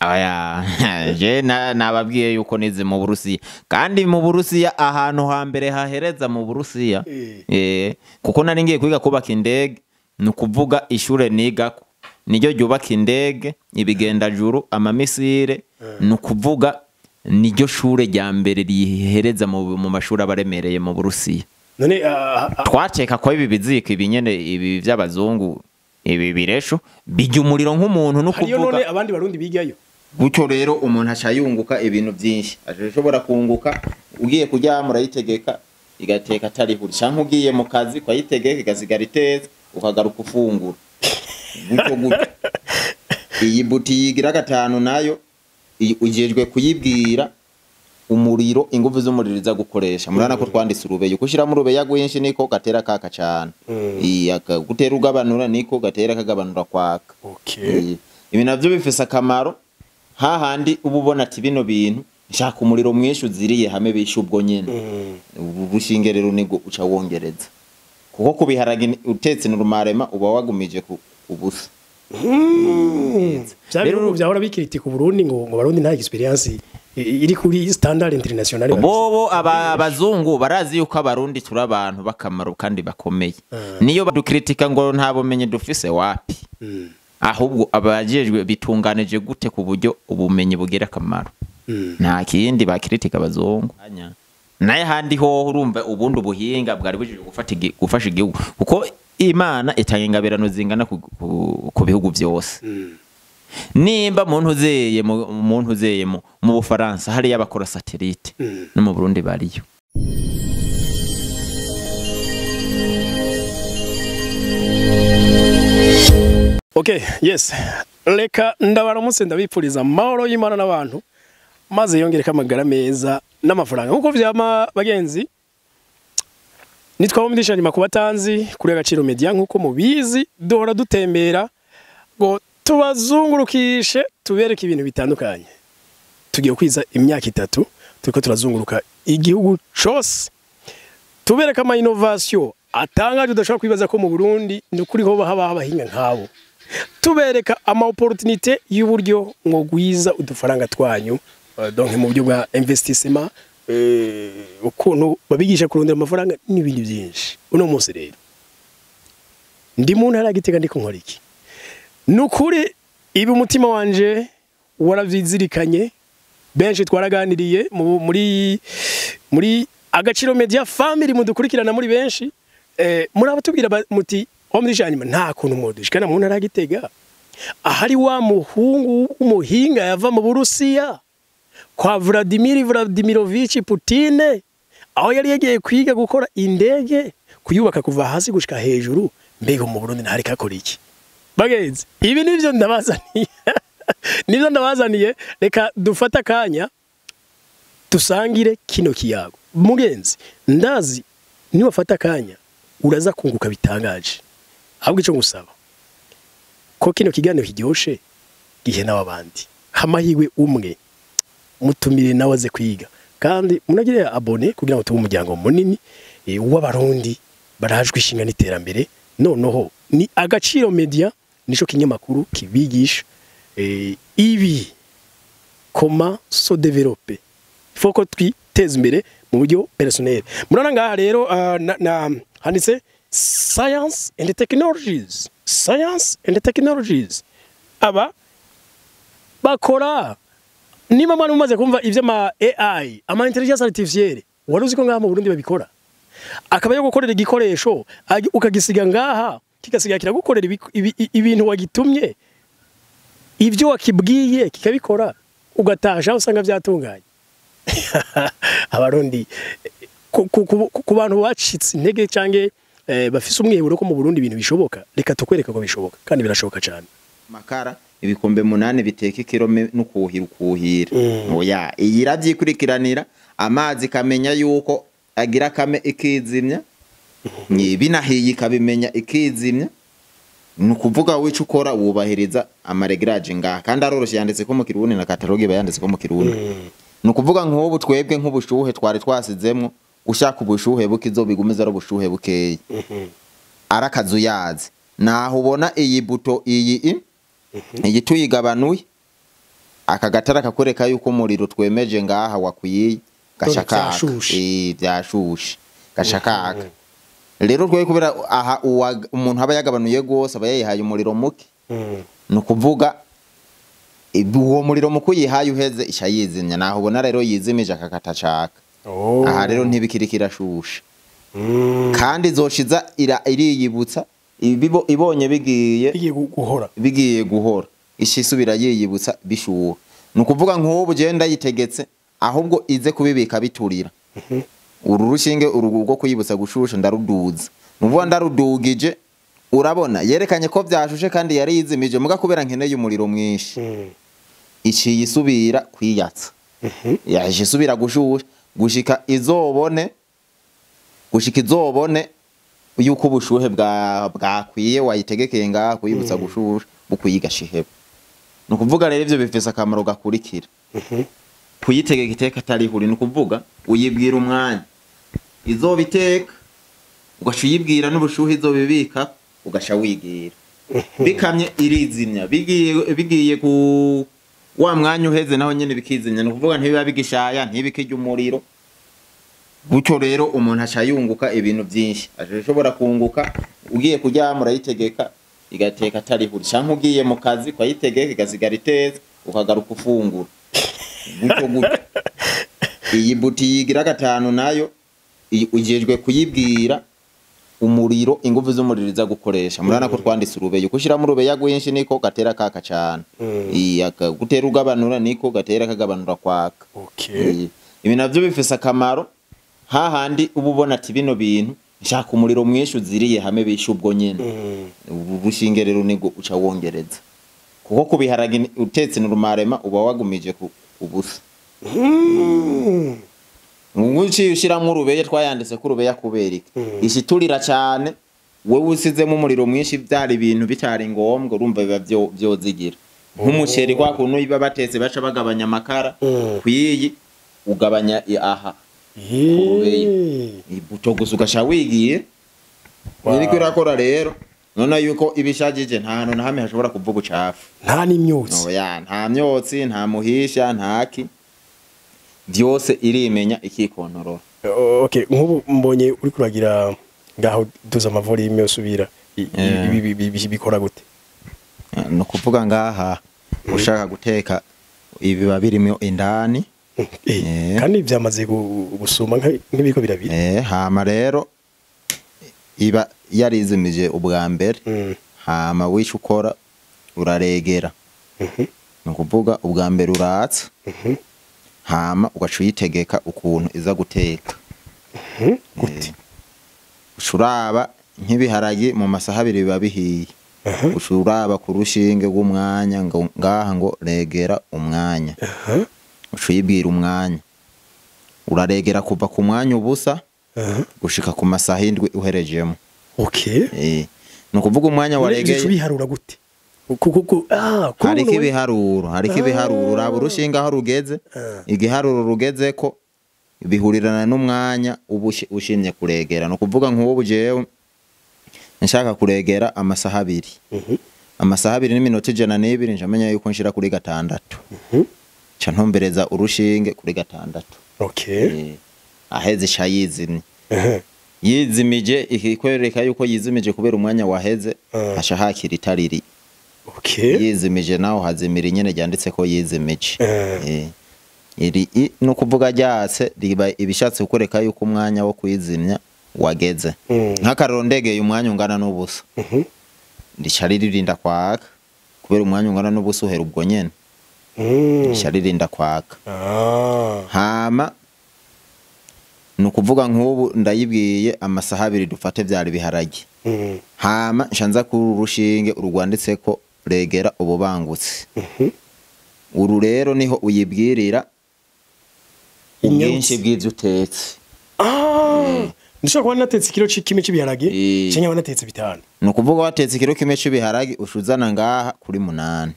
Aya, je nababwiye yuko nize mu Burusiya, kandi mu Burusiya ahantu hambere hahereza mu Burusiya, kuko nari ngiye kwiga kubaka indege. Ni ukuvuga ishure nigako niryo ryubaka indege, ibigendajuru, amamisire. Ni ukuvuga niryo shure rya mbere rihereza mu mashuri abaremereye mu Burusiya. None Twakeka ko ibi biziko, ibi nyene, ibi vy'abazungu, ibi biresho bijya umuriro nk'umuntu no Hariyo kuvuga. None abandi Barundi bigayo? Gutyo rero umuntu aca yunguka ibintu byinshi. Ashobora kunguka ugiye kuryama urayitegeka igateka atarihuri, canke ugiye mu kazi ukayitegeka igasigara itetse, ukagaruka ufungura gutyo gutyo. Iyi buti yigira gatanu nayo ujejwe kuyibwira umuriro, inguvu z'umuriro iza gukoresha. Murabona ko twanditse urubeya. Uko ushiramo urubeya rwinshi niko gatera kaka cane. Gutera ugabanura niko gatera kagabanura kwaka. Ibi navyo bifise akamaro hahandi uba ubona ati bino bintu nshaka umuriro mwinshi uziriye hamwe bishe ubwo nyene. Ubu bushinge rero nibwo uca wongereza, kuko kubiharage utetse n'urumarema uba wagumije ku ubusa. Vya bihugu vyahora bikritika Uburundi ngo Barundi nta experience iri kuri standard international bafise. Bobo abazungu barazi yuko Abarundi turi abantu b'akamaro kandi bakomeye. Niyo badukritika ngo nta bumenyi dufise, wapi. Ahubwo abajejwe bitunganije gute ku buryo ubumenyi bugira akamaro? Nta kindi bakritika abazungu. Naye handi hoho urumva ubundi ubuhinga bwari bujejwe gufasha igihugu, kuko Imana itanga ingabirano zingana ku bihugu byose. Nimba muntu uzeye mu Bufaransa hariya bakora satellite, no mu Burundi bariyo. Okay, yes. Reka ndabaramutse, ndabipfuriza amahoro y'Imana n'abantu, maze yongereka amagara meza n'amafaranga. Nkuko vyama bagenzi, nitwa Mumisha nyuma kubatanzi kuri Agaciro Media. Nkuko mubizi, duhora dutembera ngo tubazungurukishe, tubereke ibintu bitandukanye. Tugiye kwiza imyaka 3 turiko turazunguruka igihugu cose, tubereka ama innovation atangaje udashobora kwibaza ko mu Burundi ni ukuri ho haba abahinga nk'abo, tubereka ama opportunité y'uburyo mwogwiza udufaranga twanyu, donc mu buryo bwa investissement, ukuntu babigisha kurondera amafaranga n'ibindi byinshi. Uno munsi rero ndi mu ntara ya Gitega. Ndiko nkora iki? Nukuri ibi umutima wanje waravyizirikanye. Benshi twaraganiriye muri Agaciro Media Family, mudukurikirana muri benshi, muri abatubwira muti wa hanyuma nta kuntu mudushikana mu ntara ya Gitega ahari wa muhungu w'umuhinga yava mu Burusiya kwa Vladimir Vladimirovich Putin, aho yari yagiye kwiga gukora indege, kuyubaka kuva hasi gushika hejuru. Mbega mu Burundi ntari kakora iki? Bagenzi, ibi nivyo ndabazaniye, nivyo ndabazaniye. Reka dufate akanya dusangire kino kiyago. Mugenzi, ndazi niwafata akanya uraza kunguka bitangaje. Ahubwo ico ngusaba, ko kino kiganiro kiryoshe, gihe n'abandi hamahirwe, umwe mutumire nawe aze kwiga, kandi munagire abonner kugira ngo tube umuryango munini w'Abarundi barajwe ishinga n'iterambere. Noneho ni Agaciro Media, nico kinyamakuru kibigisha ibi comment se développer. Il faut ko twiteza imbere mu buryo personnel. Murabona ngaha rero na handitse science and technologies, science and technologies. Aba bakora, niba mwana mumaze kumva ivy'ama AI, ama intelligence artificielle, wari uzi ko ngaha mu Burundi babikora? Akaba yo gukorera igikoresho ukagisiga ngaha, kigasiga kiragukorera ibintu wagitumye, ivyo wakibwiye kikabikora, ugatasha aho usanga vyatunganye. Abarundi, ku bantu bacitse intege canke bafise umwiheburo ko mu Burundi ibintu bishoboka, reka tukwereka ko bishoboka, kandi birashoboka cyane. Makara ibikombe 8 biteka ikiro n'ukuhira ukuhira. Oya, iyi iravyikurikiranira, amazi kamenya yuko agira kame ikizimya, ni binahiye ikabimenya ikizimya. Ni ukuvuga wica ukora wubahiriza ama réglages ngaha, kandi aroroshe, yanditse ko mu Kirundi, na catalogue iba yanditse ko mu Kirundi. Ni ukuvuga nk'ubu twebwe nk'ubushuhe twari twasizemwo, ushaka ubushuhe buke izobigumiza ari ubushuhe bukeya, arakazu yazi naho ubona iyi buto iyi iyi tuyigabanuye. Aka gatara kakwereka yuko umuriro twemeje ngaha wakwiye, gaca kaka. Vyashushe. Vyashushe, gaca kaka. Rero twe kubera aha umuntu aba yagabanuye gose, aba yayihaye umuriro muke. Ni ukuvuga uwo muriro muke uyihaye uheze, ica yizimya. Naho ubona rero yizimije aka katacaka. Aha rero ntibikiri kirashusha. Kandi izoshiza iriyibutsa ibonye bigiye bigiye guhora, bigiye guhora, ica isubira yiyibutsa bishuha. Ni ukuvuga nk'ubu jewe ndayitegetse ahubwo ize kubibika biturira. Uru rushinge uru rwo kuyibutsa gushusha ndaruduza. Ni ukuvuga ndarudugije, urabona yerekanye ko vyashushe kandi yari yizimije, muga kubera nkeneye umuriro mwinshi, iciye isubira kwiyatsa. Yaje isubira gushusha gushika izobone, gushika izobone yuko ubushuhe bwakwiye wayitegekeye ngaha kuyibutsa gushusha bukwiye, igashiheba. Ni ukuvuga rero ivyo bifise akamaro gakurikira. Kuyitegeka iteka atari ihuri, ni ukuvuga uyibwira umwanya izobiteka, ugaca uyibwira n'ubushuhe izobibika, ugaca wigira. Bikamye irizimya, bigiye ku wa mwanya uheze naho nyene bikizimya. Ni ukuvuga ntibiba bigishaya, ntibikirya umuriro. Gutyo rero umuntu aca yunguka ibintu byinshi. Ashobora kunguka ugiye kuryama urayitegeka igateka atari ihuri, canke ugiye mu kazi ukayitegeka igasigara itetse, ukagaruka ufungura. Gutyo gutyo. Iyi buti yigira gatanu nayo ujejwe kuyibwira umuriro, ingufu z'umuriro iza gukoresha. Murabona ko twanditse urubeya, uko ushiramo urubeya rwinshi niko gatera kaka cane. Gutera ugabanura niko gatera kagabanura kwaka. Ibi navyo bifise akamaro hahandi uba ubona ati bino bintu nshaka umuriro mwinshi uziriye hamwe bishe ubwo nyene. Ubu bushinge rero nibwo uca wongereza, kuko kubiharage utetse n'urumarema uba wagumije ku ubusa. Uciye ushiramwo urubeya, twayanditse ko urubeya kubera iki? Ishiturira cane, wewe usizemo umuriro mwinshi vyari ibintu bitari ngombwa, urumva biba vyozigira. Nk'umuceri kwa kuntu iba batetse baca bagabanya amakara, kwiyi ugabanya aha urubeya. Ibuto gusa ugaca wigiye. Iriko irakora rero, none yuko ibishajije nta hantu na hamwe hashobora kuva ubucafu. Nta n'imyotsi. Oya, nta myotsi, nta muhisha, ntaki, vyose irimenya ikikontorora. Okay, nk'ubu mbonye uri kuragira ngaho duza amavolume usubira ibi bikora gute? Ni ukuvuga ngaha ushaka guteka ibiba birimo indani. Kandi vyamaze gusuma nk'ibiko birabiri. Hama rero iba yarizimije ubwa mbere, hama wica ukora uraregera. Ni ukuvuga ubwa mbere uratsa, hama ugaca uyitegeka ukuntu iza guteka. Gute? Uca uraba nk'ibiharagi mu masaha abiri biba bihiye. Uca uraba ku rushinge rw'umwanya ngo ngaha ngo regera umwanya. Uca uyibwira umwanya, uraregera kuva ku mwanya ubusa gushika ku masaha 7 uherejemo. Ni ukuvuga umwanya waregeye waregeye biharura gute? Kuko hariko ibiharuro, hariko ibiharuro. Uraba urushinge aho rugeze, igiharuro rugezeko bihurirana n'umwanya uba ushimye kuregera. Ni ukuvuga nk'ubu jewe nshaka kuregera amasaha 2, amasaha 2 n'iminota 102, nca menya yuko nshira kuri 6, nca ntumbereza urushinge kuri 6. Aheze ica yizimye. Yizimije ikikwereka yuko yizimije kubera umwanya waheze, haca hakira itariri. Yizimije naho hazimira nyene ryanditse ko yizimije. Iri ni ukuvuga ryatse riba ibishatse kukwereka yuko umwanya wo kuyizimya wageze. Nk'akarorero ndegeye umwanya ungana n'ubusa, rica ririnda kwaka kubera umwanya ungana n'ubusa uhera ubwo nyene, rica ririnda kwaka. Hama ni ukuvuga nk'ubu ndayibwiye amasaha 2 dufate vyari biharage, hama nca nza kuri uru rushinge urwanditseko regera ububangutse. Uru rero niho uyibwirira ubwinshi bw'ivyo utetse. Ndashobora kuba natetse ikiro kimwe c'ibiharage, canke nkaba natetse 5. Ni ukuvuga watetse ikiro kimwe c'ibiharage ushuzana ngaha kuri 8.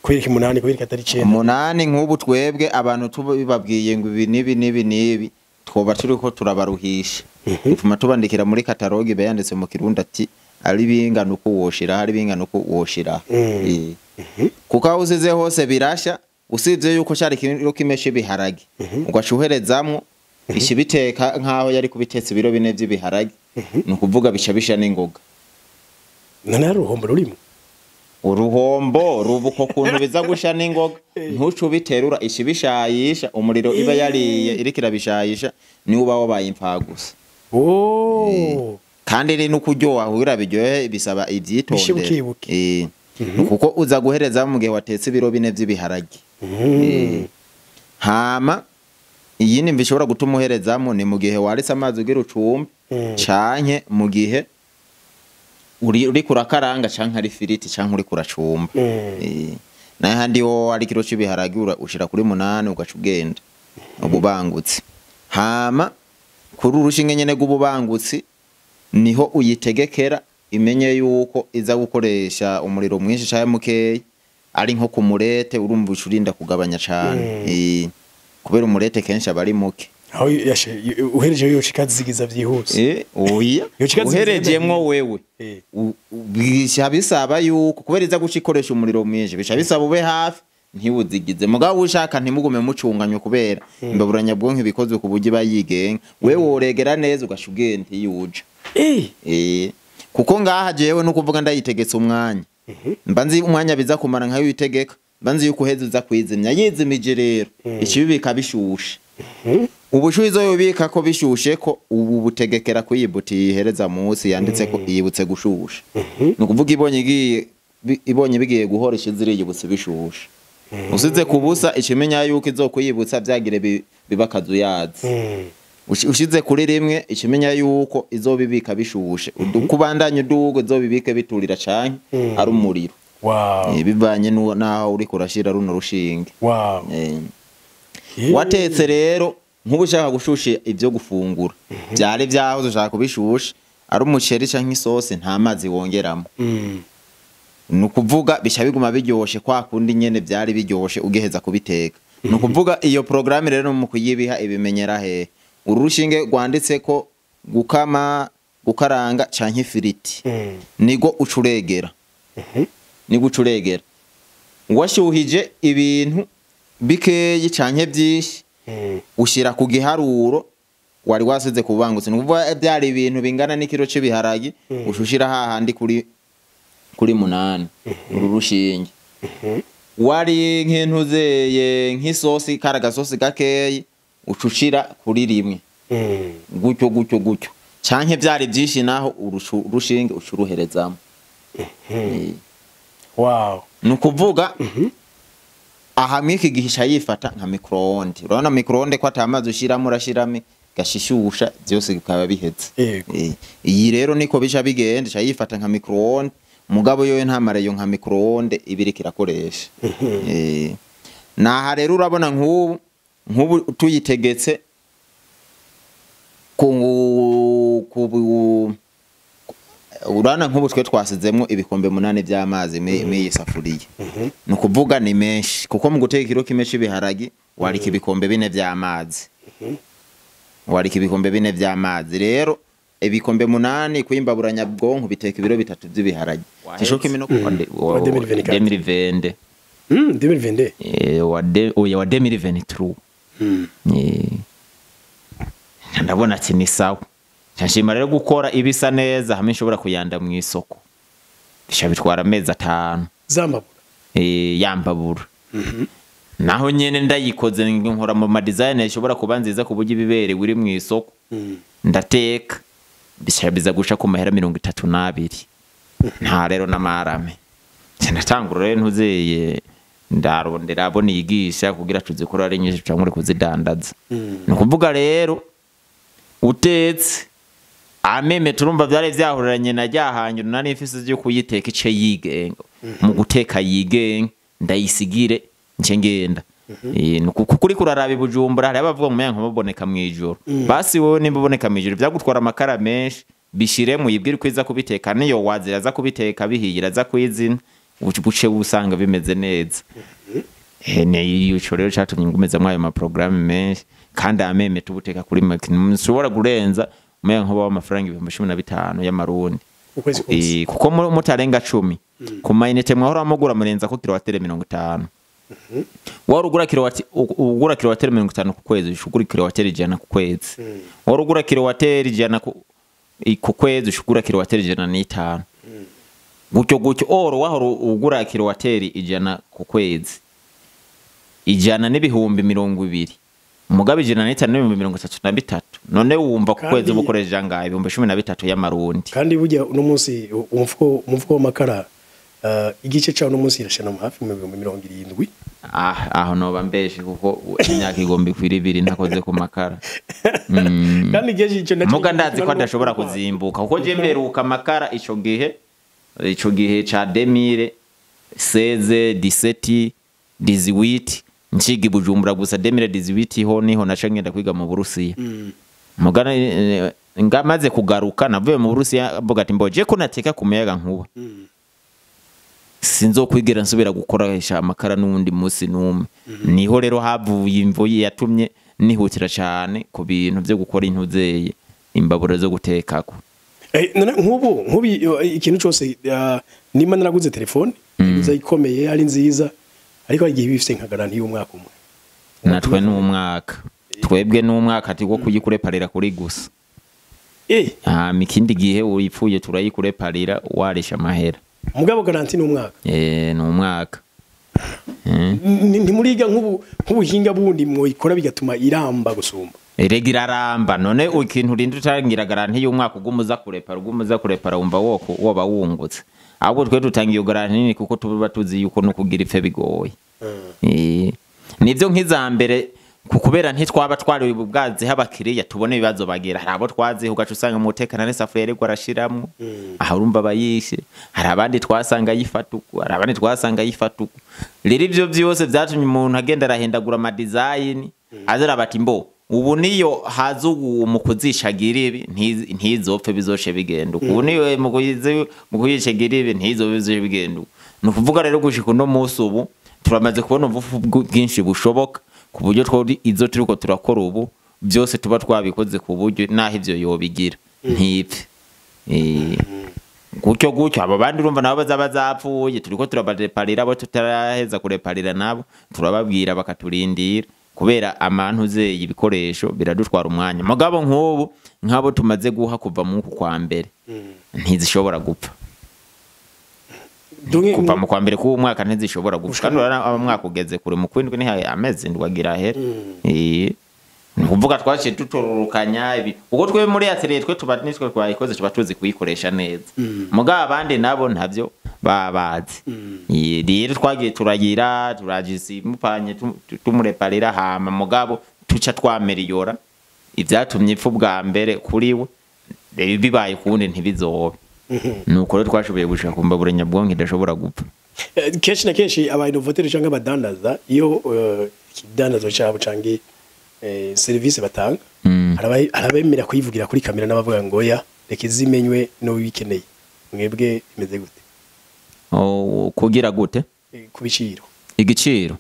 Kwereka 8, kwereka atari 9. 8 nk'ubu twebwe abantu tubibabwiye ngo ibi n'ibi n'ibi n'ibi, twoba turiko turabaruhisha. Dufuma tubandikira muri kataloge iba yanditse mu Kirundi ati ari bingana uko woshira, ari bingana uko woshira. Kuko aho usize hose birasha, usibye yuko cari ikiro kimwe c'ibiharage ugaca uherezamwo, ikibiteka nkaho yari kubitetse ibiro 4 vy'ibiharage, ni ukuvuga bica bisha n'ingoga. None hari uruhombo rurimo? Uruhombo ruba uko kuntu biza gusha n'ingoga, ntuce ubiterura, ikibishayisha umuriro iba yariye iriko irabishayisha, niwo uba wabaye impfagusa. Kandi ni n'ukuryoha, kugira biryohe bisaba ivyitondere. Bishe bukebuke. Kuko uza guhereza mu gihe watetse ibiro 4 vy'ibiharage. Hama iyindi mvi ishobora gutuma uherezamo ni mu gihe waretse amazi ugira ucumbe, canke mu gihe uriko urakaranga canke ari ifiriti canke uriko uracumba. Naye handi ho ari ikiro c'ibiharage ushira kuri 8 ugaca ugenda ububangutsi. Hama kuri urushinge nyene rw'ububangutsi niho uyitegekera imenye yuko iza gukoresha umuriro mwinshi canke mukeya, ari nko ku murete urumva ucurinda kugabanya cane. Kubera umurete kenshi aba ari muke. Aho uhereje yo shikazigiza vyihuse. Oya, uherejemwo wewe. Bica bisaba yuko kubera iza gucikoresha umuriro mwinshi, bica bisaba ube hafi ntiwuzigize. Mugabo ushaka ntimugume mucunganywe kubera imbabura nyabwonko ibikozwe ku buryo bayigenga. Wewe woregera neza ugasha ugenda ntiyuja. Kuko ngaha jewe no kuvuga ndayitegetse umwanya. Mba nzi umwanya biza kumara nkayo uyitegeka, mba nzi yuko uheze uza kwizimya. Yizimije rero ikibibika bishushe. Ubushuhe izo yubika ko bishushe ko ubu butegekera kuyibuti yihereza munsi yanditse ko yibutse gushusha. Ni ukuvuga ibonye bigiye guhora ishize yibutse bishushe. Usize kubusa ikimenya yuko izokuyibutsa byagire bibakazu yazi. Ushize kuri rimwe ikimenya yuko izobibika bishushe. Kubandanya udugo izobibike biturira canke ari umuriro. Bivanye naho uri kurashira runo rushinge. Watetse rero nkubu ushaka gushusha ivyo gufungura byari byaho ushaka kubishusha ari umuceri canke isosi nta mazi wongeramo. Nukuvuga bisha biguma biryoshe kwa kundi nyene byari biryoshe ugeheza kubiteka. Nukuvuga iyo programme rero mu kuyibiha ibimenyera he urushinge rwanditse ko gukama gukaranga canke ifiriti nigo ucuregera. Nigo ucuregera washyuhije ibintu bikeyi canke byinshi ushira ku giharuro wari wasize kubangutse. Nukuvuga byari ibintu bingana n'ikiro c'ibiharagi ushushira hahandi kuri 8 uru rushinge. Wari nk'intuzeye nk'isosi karagasosi gakeyi ucushira kuri 1 gutyo gutyo gutyo canke byari byinshi naho urushinge ucuruherezamo. Wow. Nukuvuga aha mwiki gihisha yifata nka micro-onde. Urabona micro-onde ko atamazi ushiramo urashiramo gashishusha byose bikaba bihetse. Iyi rero niko bisha bigenda isha yifata nka micro-onde, mugabo yoyo nta mareyo nka micro-onde ibiri kirakoresha. Naha rero urabona nk'ubu tuyitegetse ku urana nk'ubu twe twasizemwo ibikombe 8 by'amazi m'iyi safuriya. Nukuvuga ni menshi kuko mu guteka ikiro kimwe c'ibiharagi warika ibikombe 4 by'amazi. Warika ibikombe 4 by'amazi rero ibikombe 8 kwimbaburanya bwonko biteka ibiro 3 by'ibiharagi. Kisho kimwe no wa 2020. 2022. Wa 2023. Ndabona ati ni sawa. Nshima rero gukora ibisa neza hamwe nshobora kuyanda mu isoko. Bisha bitwara amezi 5. Zambabura. Yambabura. Naho nyene ndayikoze nkora mu ma design ishobora kuba nziza kuburyo ibibere uri mu isoko. Ndateka bisha biza gusha ku mahera 32. Nta rero namarame. Ndatangura rero ntuzeye ndarondera abo niyigisha kugira tuzikora ari nyinshi cyangwa kuzidandaza. Nukuvuga rero utetse ameme turumva byari byahuranye na ryahanyura nari mfise byo kuyiteka ice yigenga. Mu guteka yigenga ndayisigire nce ngenda. Nuko kuri kuraraba ibujumbura hari abavuga mu yanka baboneka mu ijoro. Basi wowe nimba uboneka mu ijoro byagutwara amakara menshi bishire mu yibwira kwiza kubiteka niyo wazira za kubiteka bihiyira za kwizina ubuce busanga bimeze neza. Ne ico rero catumye ngumeza mwayo ma programme menshi kandi ameme tubuteka kuri make nshobora kurenza umenga nko bawa amafaranga 15,000 y'amarundi. Ukwezi kose. Kuko mutarenga 10 ku ma unité mwahora mugura murenza ko kilowattere 50. Wari ugura kilowati, ugura kilowattere 50 ku kwezi, ushugura kilowattere 100 ku kwezi. Wari ugura kilowattere 100 ku kwezi, ushugura kilowattere 105. Gutyo gutyo oro wahora ugura kilowattere 100 ku kwezi, 100,020,000. Mugabe 105 n'ibihumbi 33. None wumva ku kwezi ubukoresha angahe? 13,000 y'amarundi. Kandi burya uno munsi umufuko w'amakara, igice cyawo uno munsi irashana mu hafi mu 70,000. Ah, aho noba mbeshe kuko imyaka igomba ikwira ibiri ntakoze ku makara. Kandi igihe ico nacyo Muga ndazi ko adashobora kuzimbuka kuko je mperuka amakara ico gihe ca 2016, 17, 18 nciga i Bujumbura gusa. 2018 ho niho naca ngenda kwiga mu Burusiya. Mugana ngamaze kugaruka navuye mu Burusiya mvuga ati mboje ko nateka ku muyaga nkuba, sinzokwigera nsubira gukoresha amakara n'uwundi munsi n'umwe. Niho rero havuye imvo yatumye nihutira cyane ku bintu byo gukora intuzeye imbabura zo gutekako. None nk'ubu ikintu cyose, nimba naraguze telefone iza ikomeye ari nziza, ariko hari igihe bifise nka garantie y'umwaka umwe. Natwe n'umwaka, twebwe n'umwaka ati wo kuyikureparira kuri gusa. Hama ikindi gihe uyipfuye turayikureparira warisha amahera. Mugabo garantie n'umwaka? Eh, n'umwaka. Ntimuriga nk'ubuhinga bundi mwoyikora bigatuma iramba gusumba? Erega iraramba. None ikintu urinda utangira garantie y'umwaka uguma kurepara, uguma kurepara, wumva woko woba wungutse? Ahubwo twe dutanga iyo garantie nini kuko tuba tuzi yuko no kugira ipfe bigoye. Nivyo nk'iza mbere kubera ntitwaba twari ubwazi abakiriya tubone ibibazo bagira. Hari abo twaziho ugaca usanga mu gutekana n'isafuriya ariko arashiramwo, aha urumva abayishe. Hari abandi twasanga yifata uku, hari abandi twasanga yifata uku. Rero ivyo vyose vyatumye umuntu agenda arahindagura ama design, azira bati mbo ubu niyo haza ubu mu kuzishagira ibi ntizopfe bizoce bigenda uku, ubu niyo mu kuzishagira ibi ntizopfe bizoce bigenda uku. Ni ukuvuga rero gushika uno munsi ubu turamaze kubona ubufu bwinshi bushoboka ku buryo twari izo turiko turakora ubu byose tuba twabikoze ku buryo naho ivyo yobigira ntipfe. Gutyo gutyo abo bandi urumva nabo bazaba zapfuye turiko turabareparira, abo tutaraheza kureparira nabo turababwira bakaturindira kubera amantuze ibikoresho biradutwara umwanya. Mugabo nk'ubu nk'abo tumaze guha kuva mu kwa mbere ntizishobora gupfa. Kuva mu kwa mbere k'uwo mwaka ntizishobora gupfa, kandi urabona umwaka ugeze kure, mu kwindwi niho amezi ndwi agira ahere. Ni ukuvuga twaciye dutororokanya ibi ubwo twe muri atelier twe tuba nitwe twayikoze, tuba tuzi kuyikoresha neza, mugabo abandi nabo ntavyo baba bazi. Rero twagiye turagira turagisimupanye tumureparira, hama mugabo tuca twameriyora ivyatumye ipfa ubwa mbere kuri we, rero bibaye kuwundi ntibizobe. Nuko rero twashoboye gushika ku mbabura nyabwonko idashobora gupfa. Kenshi na kenshi aba innovateur cyangwa abadandaza iyo ikidandazwa cyabo cyangwa service batanga, hari abemera kuyivugira kuri kamera n'abavuga ngo ya reka izimenywe n'uwikeneye. Mwebwe imeze gute? Oh, kugira gute? Ku biciro. Igiciro?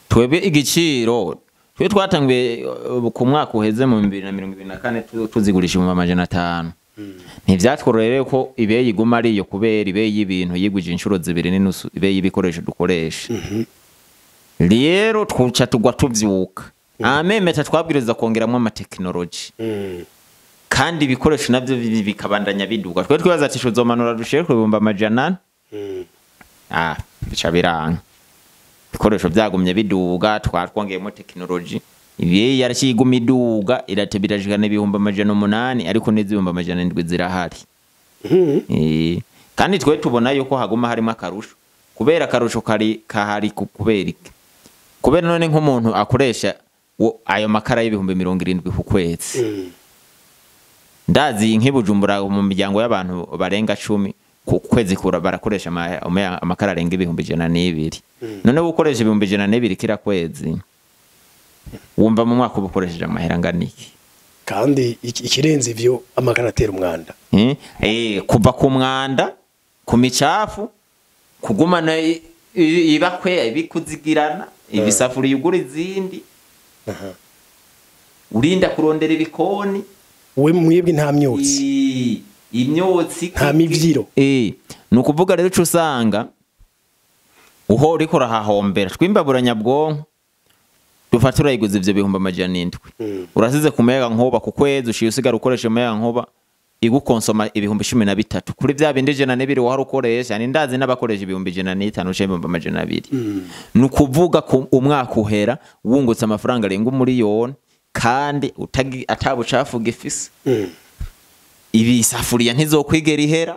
Twebwe igiciro twe twatanguye ku mwaka uheze mu 2024 tuzigurisha 500,000. Ntivyatworoheye ko ibeyi iguma ariyo kubera ibeyi y'ibintu yigwije inshuro 2.5, ibeyi y'ibikoresho dukoresha. Rero twuca tugwa tuvyuka amemeta twabwiriza kongeramwo amatekinoloji kandi ibikoresho navyo bikabandanya biduga. Twe twibaza ati tuzomanura dushire ku 400,000. Ah, bica biranga, ibikoresho byagumye biduga, twongeyemo tekinoloji, ibi yarashiguma iduga, irateba irashikana 800,000, ariko n'700,000 zirahari. Kandi twe tubona yuko haguma harimo akarusho kubera akarusho kari kahari kubera iki? Kubera none nk'umuntu akoresha ayo makara y'70,000 ku kwezi, ndazi nk'ibujumbura mu miryango y'abantu barenga 10 ku kwezi kura barakoresha amakara arenga 102,000. None ukoresha 102,000 kira kwezi, wumva mu mwaka uba ukoresheje amahera angana iki? Kandi ikirenze ivyo, amakara atera umwanda. Kuva ku mwanda, ku micafu, kugumana ibakwe ibikuzigirana, ibisafuriya ugura izindi, urinda kurondera ibikoni. We mwebwe nta myotsi? Imyotsi. Nta mivyiro. Ni ukuvuga rero ico usanga uho uriko urahahombera twimbabura nyabwonko dufata urayiguza ivyo 700,000. Urasize ku muyaga nkuba ku kwezi ushiye usigara ukoresha umuyaga nkuba igukonsoma 13,000 kuri vya bindi 102 wahora ukoresha. Ni ndazi n'abakoresha 105 canke 200,000. Ni ukuvuga ko umwaka uhera wungutse amafaranga arenga 1,000,000 kandi atabucafu gifise. Ibi safuriya ntizokwigera ihera.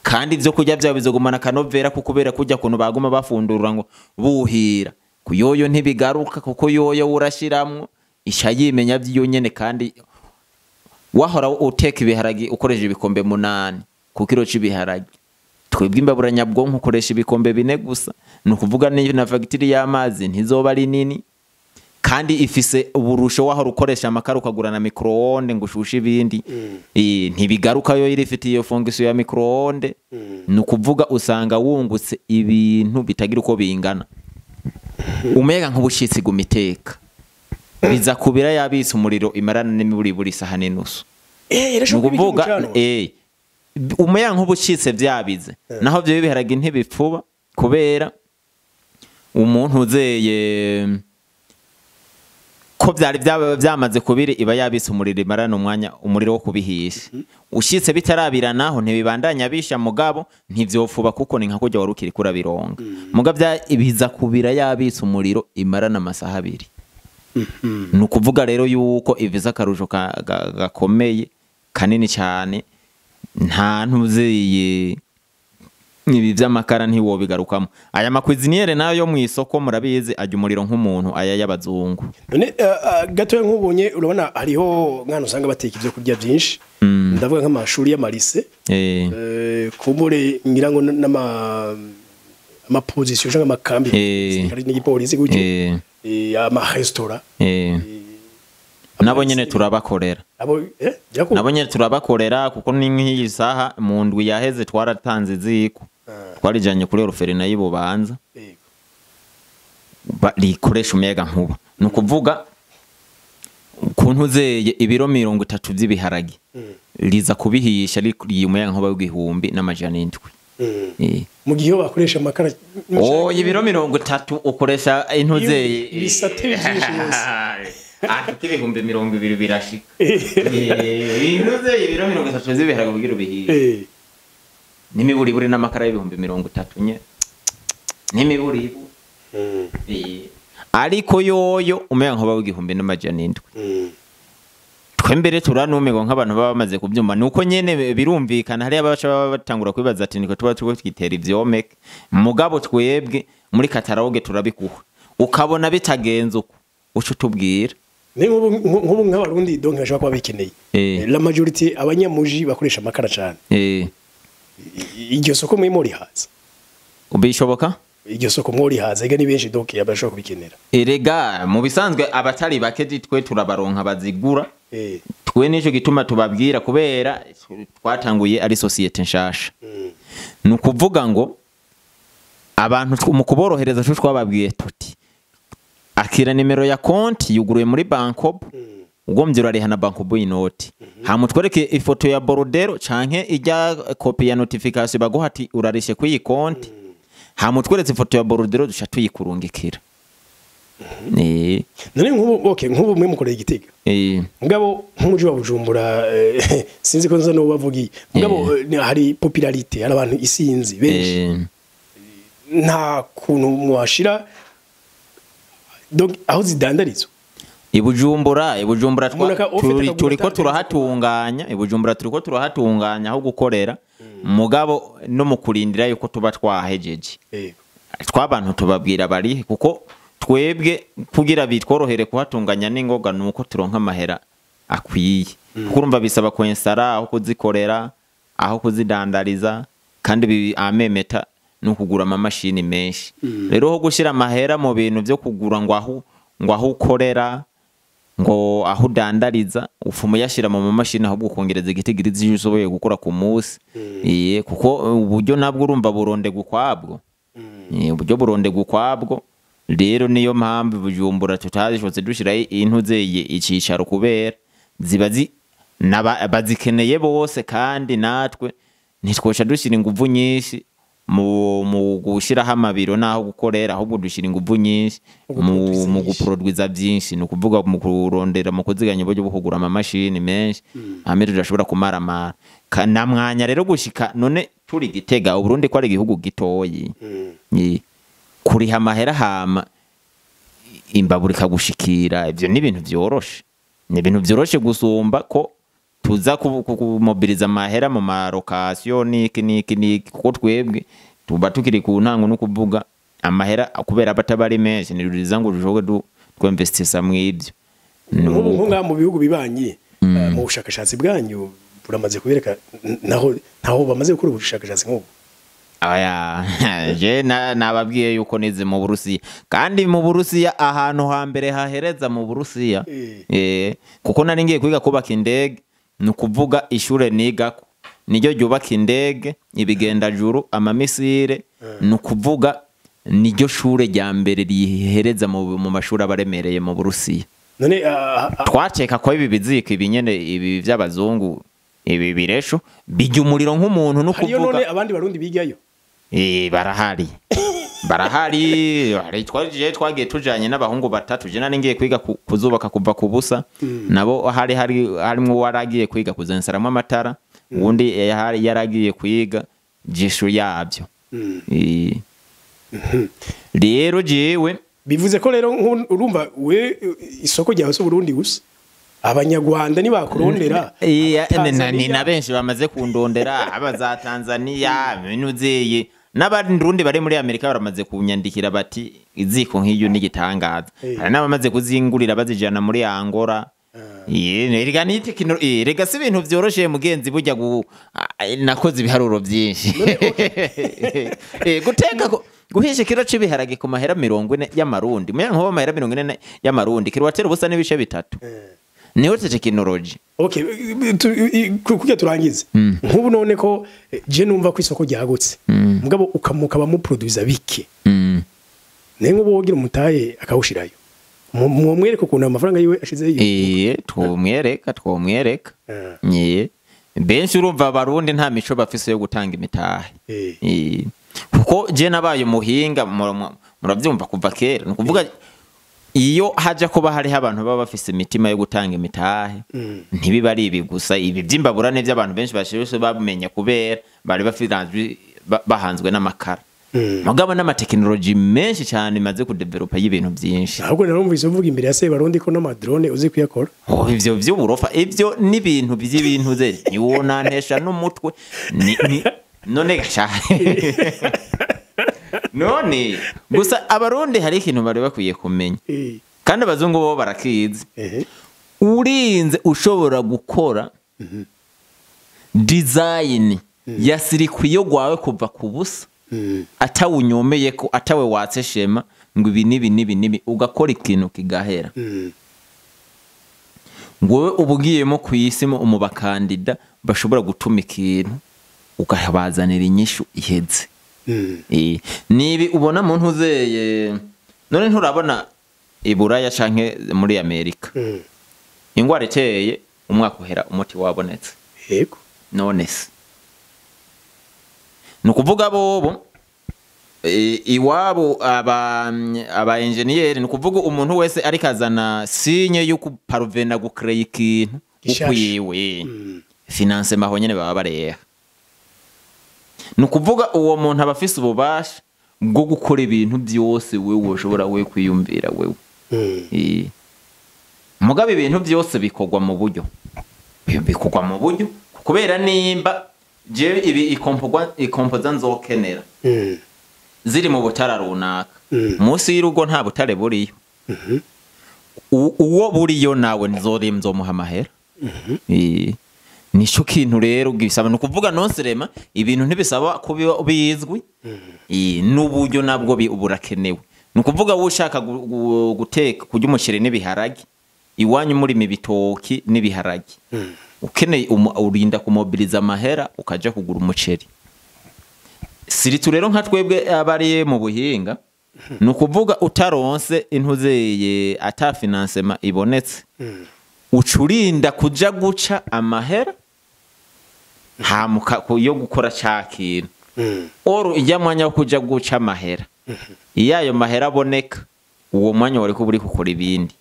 Kandi ivyo kurya vyawe bizogumana akanovera kuko kubera kurya kuntu baguma bafundurura ngo buhira kuyoyo ntibigaruka kuko yoyo urashiramwo isha yimenya vyiyo nyene. Kandi wahora uteka ibiharagi ukoresheje ibikombe 8 ku kiro c'ibiharagi, twebwe imbabura nyabwonko ukoresha ibikombe 4 gusa. Ni ukuvuga niyo na fagitire y'amazi ntizoba ari nini kandi ifise uburusho. Wahora ukoresha amakara ukagura na micro-onde ngo ushushe ibindi, ntibigaruka yo irifite iyo fonction ya micro-onde. Ni ukuvuga usanga wungutse ibintu bitagira uko bingana. Umuyaga nk'ubushitsi guma iteka biza kubira yabitse umuriro imarana n'imiburiburi isaha n'inusu. Ni ukuvuga umuyaga nk'ubushitse vyabize naho vyo biharage ntibipfuba kubera umuntu uzeye ko vyari vyamaze kubiri iba yabitse umuriro imarana umwanya umuriro wo kubihisha. Ushitse bitarabira naho ntibibandanya bisha mugabo ntivyopfuba kuko ni nka kurya wari ukiri kurabironga. Mugabo ibiza kubira yabitse umuriro imarana amasaha 2. Ni ukuvuga rero yuko iviza akarusho gakomeye kanini cyane. Nta ntuzeye ibi vy'amakara ntiwobigarukamo. Aya makwiziniere nayo yo mw'isoko murabizi ajya umuriro nk'umuntu aya y'abazungu. None gatoya nk'ubonye urabona hariho mwana usanga bateka ivyo kurya byinshi. Ndavuga nk'amashuri y'amarise. Kumbure ngira ngo n'ama position cyangwa amakambi n'igipolisi gutyo. Ama restaurant. Nabo nyene turabakorera. Nabo nyene turabakorera kuko ni nk'iyi saha mu ndwi yaheze twaratanze iziko. Twarijanye kuri orphelinat y'Ibubanza. Rikoresha umuyaga nkuba. Ni ukuvuga ukuntu uzeye ibiro 30 vy'ibiharage riza kubihisha rikuriye umuyaga nkuba w'1700. Mu gihe bakoresha amakara ibiro 30 ukoresha intuzeye ibisate byinshi yose. Afite 20,000 birashika. Intuze ibiro 30 z'ibiharage kugira ubihishe. N'imiburiburi n'amakara y'30,000 nye. N'imiburiburi. Ariko yoyo umuyaga nkuba w'1700. Twe mbere turanumirwa nk'abantu baba bamaze kubyumva. Nuko nyene birumvikana hari abaca baba batangura kwibaza ati niko tuba twitera ivyomeke. Mugabo twebwe muri katalogue turabikuha. Ukabona bitagenze uko uco tubwira. Ni nk'ubu nk'abarundi donc bashobora kuba bikeneye. La majorité abanyamuji bakoresha amakara cyane. Iryo soko mwe muri haza. Ubishoboka? Iryo soko muri haza ega ni benshi donc yabashobora kubikenera. Erega mu bisanzwe abatari bake twe turabaronka bazigura. Twe nico gituma tubabwira kubera twatanguye ari societe nshasha. Ni ukuvuga ngo abantu mu kuborohereza cyo twababwiye tuti akira nimero ya konti yuguruye muri Bankob, ugombye urariha na Bankob inoti. Hamutwereke ifoto ya borudero canke ijya kopi ya notification baguha ati urarishe kuyi konti. Hamutweretse ifoto ya borudero dusha tuyikurungikira. None nk'ubu okay nk'ubu mwe mukoreye Igitega. Mugabo nk'umuji wa Bujumbura sinzi ko nza no bavugiye. Mugabo hari popularité hari abantu isinzi benshi. Nta kuntu mwashira donc aho zidandarizwa. Ibujumbura turiko turahatunganya, Ibujumbura turiko turahatunganya aho gukorera. Mugabo no mu kurindira yuko tuba twahejeje. Twabantu tubabwira bari kuko twebwe kugira bitworohere kuhatunganya n'ingoga nuko turonka amahera akwiye. Kuko urumva bisaba kwensara aho kuzikorera, aho kuzidandariza kandi amemeta no kugura amamashini menshi. Rero ho gushira amahera mu bintu byo kugura ngo aho ukorera ngo aho udandariza ufumu yashira mu mamashini ahubwo ukongereza igitigirizi ushoboye gukora ku munsi. Kuko uburyo nabwo urumva buronde gukwabwo. Uburyo buronde gukwabwo. Rero niyo mpamvu Bujumbura tutazishotse dushira intuzeye icicaro kubera ziba zi Bazikeneye bose, kandi natwe ntitwoca dushyira inguvu nyinshi mu gushyiraho amabiro n'aho gukorera, ahubwo dushyira inguvu nyinshi mu guproduiza byinshi, ni ukuvuga mu kurondera, mu kuziganya uburyo bwo kugura amamashini menshi hamwe tudashobora kumaramara. Na mwanya rero gushika none turi Gitega, Uburundi ko ari igihugu gitoyi, kuriha amahera hama imbabura ikagushikira, ivyo ni ibintu vyoroshe, ni ibintu vyoroshe gusumba ko tuza kumobiliza amahera mu marokasiyo niki niki niki, kuko twebwe tuba tukiri ku ntango, no kuvuga amahera kubera abataba ari menshi ntiruriza ngo dushobore twemvestisa mw'ibyo. Nk'ubu ngaha mu bihugu bibanyi, mu bushakashatsi bwanyu buramaze kubereka naho ntaho bamaze gukora ubushakashatsi nk'ubu? Aya, je nababwiye yuko nize mu Burusiya, kandi mu Burusiya ahantu hambere hahereza mu Burusiya, kuko nari ngiye kwiga kubaka indege, ni ukuvuga ishure nigako niryo ryubaka indege, ibigendajuru, amamisire, ni ukuvuga niryo shure rya mbere rihereza mu mashuri abaremereye mu Burusiya. None Twakeka ko ibi biziko, ibi nyene, ibi vy'abazungu, ibi biresho bijya umuriro nk'umuntu, no hariyo kuvuga none abandi Barundi bigayo? Barahari, barahari. Hari twagiye tujanye n'abahungu batatu. Je nari ngiye kwiga kuzubaka kuva ku busa, nabo hari harimwo uwaragiye kwiga kuzensaramwo amatara, uwundi hari yaragiye kwiga jishu yabyo. Rero jewe Bivuze ko rero urumva we isoko ryawe si Burundi gusa, Abanyarwanda nibakurondera? Ni na benshi bamaze kundondera, aba za Tanzania, binuzeye, n'abarundi bari muri Amerika baramaze kunyandikira bati iziko nk'iyo n'igitangaza. Hari n'abamaze kuzingurira bazijana muri Angola. Rega ni rega si ibintu vyoroshe mugenzi, burya nakoze ibiharuro byinshi. Guteka guhisha ikiro c'ibiharage ku mahera 40 y'amarundi, muya nkuba amahera 40 y'amarundi, kilowatt ubusa n'ibice bitatu, niho tekinoloji. Okay, kugira turangize, nk'ubu none ko je numva ko isoko ryagutse, mugabo ukamukaba muproduza bike, ne nk'ubu wogira umutaye akawushirayo, mwomwereka ukuntu amafaranga yiwe ashizeyo? Twomwereka, twomwereka. Benshi urumva Abarundi nta mico bafise yo gutanga imitahe. Kuko je nabaye umuhinga, muravyumva kuva kera, ni ukuvuga iyo haja kuba hariho abantu baba bafise imitima yo gutanga imitahe, ntibiba ari ibi gusa, ibi vy'imbabura n'ivy'abantu benshi bashiruse bamenya kubera bari bafite bahanzwe n'amakara, mugabo n'amatekinoloji menshi cyane imaze kudevelopa y'ibintu byinshi. Ahubwo narumvise uvuga imbere ya Sebarundi ko n'amadrone uzi kuyakora. Oh, ivyo vy'uburofa, ivyo n'ibintu by'ibintu ze niwonantesha n'umutwe ni none gasha none gusa Abarundi hari ikintu bari bakwiye kumenya, kandi abazungu bo barakizi. Urinze ushobora gukora design ya sirikwiyo gwawe kuva ku busa, atawunyomeye ko atawe watse shema ngo ibi nibi nibi nibi, ugakora ikintu kigahera, ngo ubugiyemo ku isi mu bakandida bashobora gutuma ikintu ukabazanira inyishu iheze. Nibi ubona mu ntuzeye none nturabona Iburaya canke muri Amerika, ingwara iteye umwaka uhera umuti wabonetse. Yego. None se ni ukuvuga bobo iwabo aba engineer, ni ukuvuga umuntu wese ariko azana sinye yo kuparvena gucreate ikintu ukwiwe, financement aho nyene baba bareha, ni ukuvuga uwo muntu aba afise ububasha bwo gukora ibintu byose wewe ushobora we kwiyumvira wewe. Mugabe ibintu byose bikorwa mu buryo, bikorwa mu buryo, kubera nimba jewe ibi ikompoza nzokenera ziri mu butara runaka, munsi y'urugo nta butare buriyo, uwo buriyo nawe nzori nzomuha amahera. Nico kintu rero gisaba, ni ukuvuga nonserema ibintu ntibisaba kuba bizwi, n'uburyo nabwo burakenewe. Ni ukuvuga wowe ushaka guteka kurya umuceri n'ibiharage iwanyu, muri mibitoki n'ibiharage, ukeneye urinda kumobiliza amahera ukaja kugura umuceri. Siritu rero nka twebwe abari mu buhinga, ni ukuvuga utaronse intuzeye ata financement ibonetse. Ucurinda kuja guca amahera hamuka yo gukora ca kintu. Oro ijya mwanya wo kuja guca amahera, iyo ayo mahera aboneka uwo mwanya wari kuba uri gukora ibindi.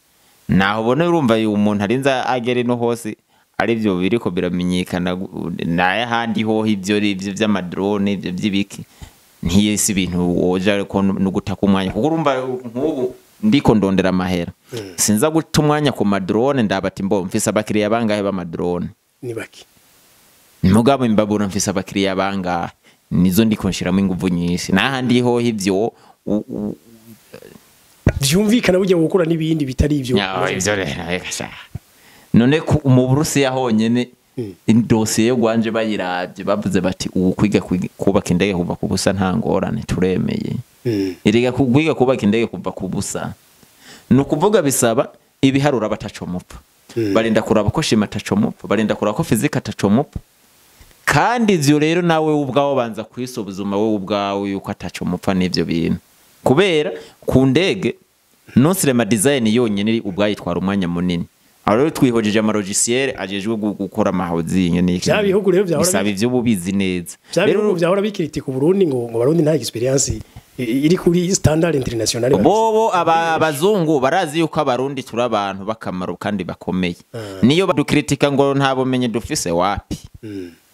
Naho ubona urumva uyu umuntu arinze agera ino hose arivyo biriko biramenyekana, naye ahandi hoho ivyo ivyo vy'amadrone, ivyo vy'ibiki, ntiyesi ibintu woja ariko no gutaka umwanya, kuko urumva nk'ubu ndiko ndondera amahera, sinza guta umwanya ku madrone. Ndabati mbo mfise abakiriya bangahe b'amadrone? Ni baki. Mugabo imbabura mfise abakiriya bangahe? Nizo ndiko nshiramo inguvu nyinshi. N'ahandi hoho ivyo vyumvikana burya gukora n'ibindi bitari ivyo. Nya, ivyo rero reka sha. None mu Burusiya honyene indosiye yo gwanje bayiravye bavuze bati ubu kwiga kubaka indege kuva ku busa nta ngorane, turemeye. Erega kwiga kubaka indege kuva ku busa ni ukuvuga bisaba ibiharuro bataco mupfa, barinda kuraba ko chimie ataco mupfa, barinda kuraba ko physique ataco mupfa. Kandi ivyo rero nawe ubwawe banza kwisubizuma wowe ubwawe yuko ataco mupfa n'ivyo bintu, kubera ku ndege non seulement design yonyene ubwayo itwara umwanya munini. Aho rero twihojeje ama logiciel ajejwe gukora amahozinge n'iki. Vya bihugu rero vyahora bisaba ivyo bubizi neza. Vya bihugu vyahora bikritika Burundi ngo Barundi nta experience iri kuri standard international bafise. Bobo abazungu barazi yuko abarundi turi abantu bakamaro kandi bakomeye. Niyo badukritika ngo nta bumenyi dufise, wapi,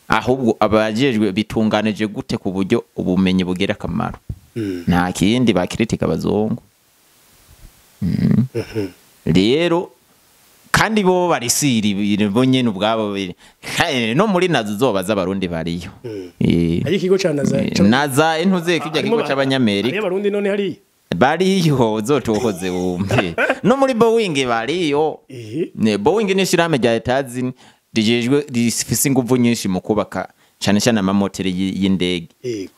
ahubwo abajejwe bitunganije gute ku buryo ubumenyi bugira akamaro. Nta kindi bakritika abazungu. Rero kandi bo barisiri bo nyene ubwabo no muri nazo zoba z'abarundi bariyo. Ari ikigo ca NASA. Naza intuze kijya kigo c'abanyamerika. Ari abarundi none hari? Bariyo, uzotohoze wumve. No muri Boeing bariyo. Ne Boeing ni ishirahamwe rya Etazini rijejwe, rifise inguvu nyinshi mu kubaka cane cane amamoteri y'indege.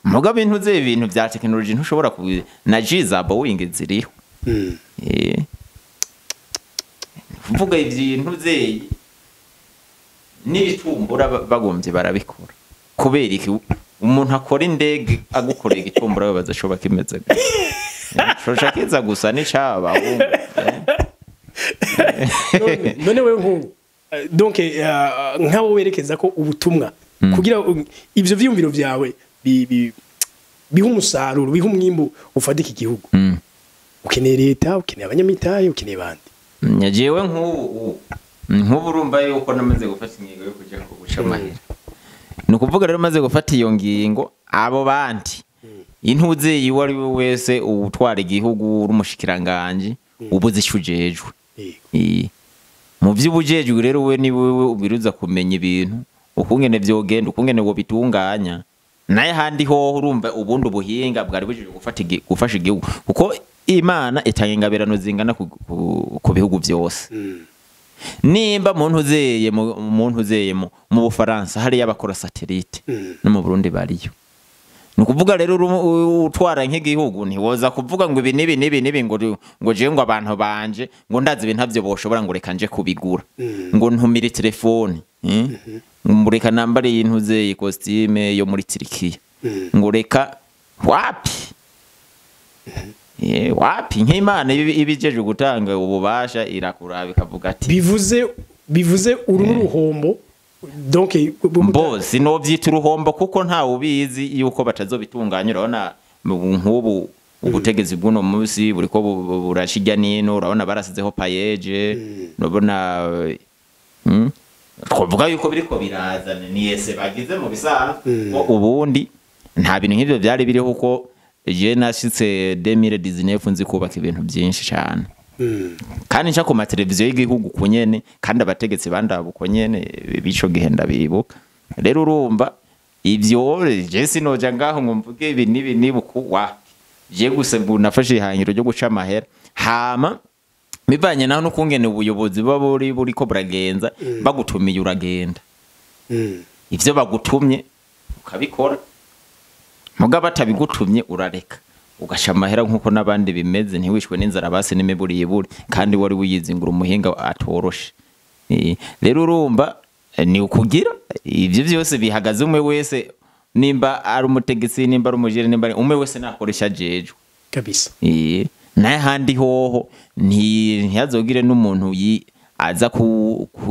Mugabo intuze ibintu vya technology ntushobora ku na G za Boeing ziriho. Kuvuga ibintu ze n'ibitumbura bagomvye barabikora. Kubera iki umuntu akora indege agukorera igitumbura babaza shoba kimeze gute? Shosha kiza gusa n'icaba. None wewe nkungu, donc nk'abo werekeza ko ubutumwa kugira ivyo vyiyumviro vyawe biha umusaruro, biha umwimbu ufatika igihugu, ukeneye leta, ukeneye abanyamitahe, ukeneye bande? Jewe nk'ubu urumva yuko namaze gufata ingingo yo kuja guca amahera. Ni ukuvuga rero maze gufata iyo ngingo, abo bandi intuze iwe ari we wese utwara igihugu uri umushikiranganji ubuze ico ujejwe. Mu vy'ubujejwe rero we ni wewe ubiruza kumenya ibintu ukungene vyogenda, ukungene wobitunganya. Naye handi hoho urumva ubundi ubuhinga bwari bujejwe gufasha igihugu, kuko Imana itanga ingabirano zingana ku bihugu vyose. Nimba muntu uzeye mu Bufaransa hariya abakora satellite, no mu Burundi bariyo. Ni ukuvuga rero utwara nk'igihugu ntiwoza kuvuga ngo ibi n'ibi n'ibi n'ibi, ngo jewe ngo abantu banje ngo ndazi ibintu ntavyo boshobora, ngo reka nje kubigura, ngo ntumire telefone, ngo reka nambare y'intuze costume yo muri Turikiya, ngo reka wapi. Wapi, nk'Imana ibijeje gutanga ububasha irakuraba ikavuga ati Bivuze uru n'uruhombo donc. Mbo sinovyita uruhombo kuko nta ubizi yuko batazobitunganya. Urabona nk'ubu ubutegetsi bw'uno munsi buriko burashirya nino, urabona barasizeho PAEEJ, urabona twavuga yuko biriko birazana ni ese bagize mu bisanzwe ko ubundi nta bintu nk'ivyo vyari biriho, kuko je nashitse 2019 nzi kubaka ibintu byinshi cyane kandi nshaka ku mateleviziyo y'igihugu ku nyene, kandi abategetsi bandaba uko nyene bico gihe ndabibuka. Rero urumva ivyo je sinoja ngaho ngo mvuge ibi n'ibi n'ibi ku wapi. Je gusa ngo nafashe ihangiro ryo guca amahera, hama bivanye naho n'ukungene ubuyobozi buba buriko buragenza, bagutumiye uragenda, ivyo bagutumye ukabikora, mugabo batabigutumye urareka ugasha amahera nkuko n'abandi bimeze, ntiwishwe n'inzara basi n'imiburiburi, kandi wari wiyizingura umuhinga atoroshe. Rero urumva ni ukugira ivyo vyose bihagaze umwe wese, nimba ari umutegetsi, nimba ari umujere, nimba ari umwe wese nakoresha ajejwe. Kabisa. Naye handi hoho ntihazogire n'umuntu aza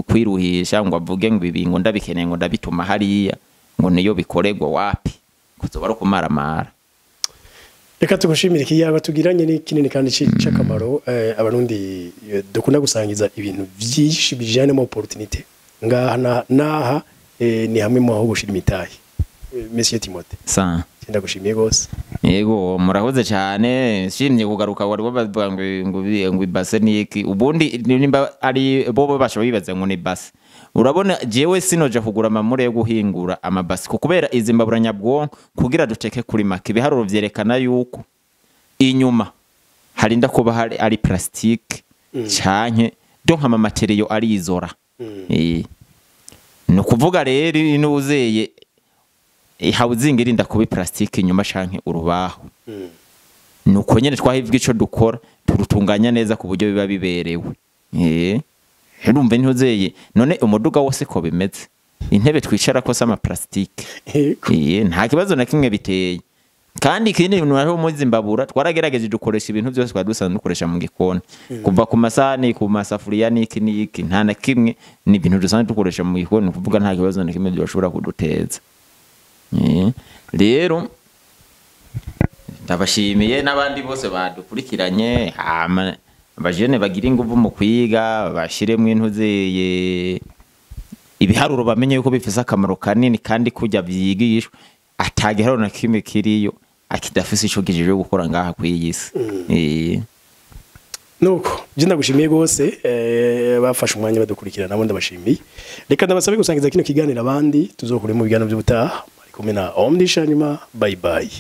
kwiruhisha ngo avuge ngo ibi ngo ndabikeneye, ngo ndabituma hariya, ngo niyo bikoregwa, wapi, kuzoba ari ukumaramara. Reka tugushimire. Ikiyago tugiranye ni kinini kandi c'akamaro. Abarundi dukunda gusangiza ibintu vyinshi bijanye n'ama opportunité ngaha naha ni hamwe mu aho gushira imitahe. Monsieur Timothée, sa ndagushimiye gose. Yego, murakoze cyane. Nshimye kugaruka. Wari bavuga ngo ibase niki, ubundi nimba ari bo basha bibaza ngo ni base. Urabona jewe sinoja kugura amamure yo guhingura amabasi, kuko kubera izi mbabura nyabwonko kugira duteke kuri make, ibiharuro vyerekana yuko inyuma harinda kuba hari ari plastique canke donc ama matériaux arizora. Ni ukuvuga rero inuzeye housing irinda kuba plastique inyuma canke urubaho. Nuko nyene twahivwe, ico dukora turutunganya neza ku buryo biba biberewe. Urumva ntuzeye none umuduga wose ko bimeze, intebe twicarako se ama plastique? Yego. Nta kibazo na kimwe biteye. Kandi ikindi bintu hariho muri zimbabura, twaragerageje dukoresha ibintu byose twari dusanzwe dukoresha mu gikoni, kuva ku masahani, ku masafuriya, n'iki n'iki, nta na kimwe, ni ibintu dusanzwe dukoresha mu gikoni. Ni ukuvuga nta kibazo na kimwe byoshobora kuduteza. Rero ndabashimiye n'abandi bose badukurikiranye. Hama abajene bagira inguvu mu kwiga, bashiremwo intuzeye ibiharuro, bamenye yuko bifise akamaro kanini, kandi kujya vyigishwa atagiharuro na kimwe kiriyo akidafise ico kijejwe gukora ngaha kw'iyi si. Nuko je ndagushimiye gose. Bafashe umwanya badukurikirana nabo ndabashimiye. Reka ndabasabe gusangiza kino kiganiro abandi. Tuzokure mu biganiro by'ubutaha. Ari kumwe na Omnisha nyuma. Bye bye.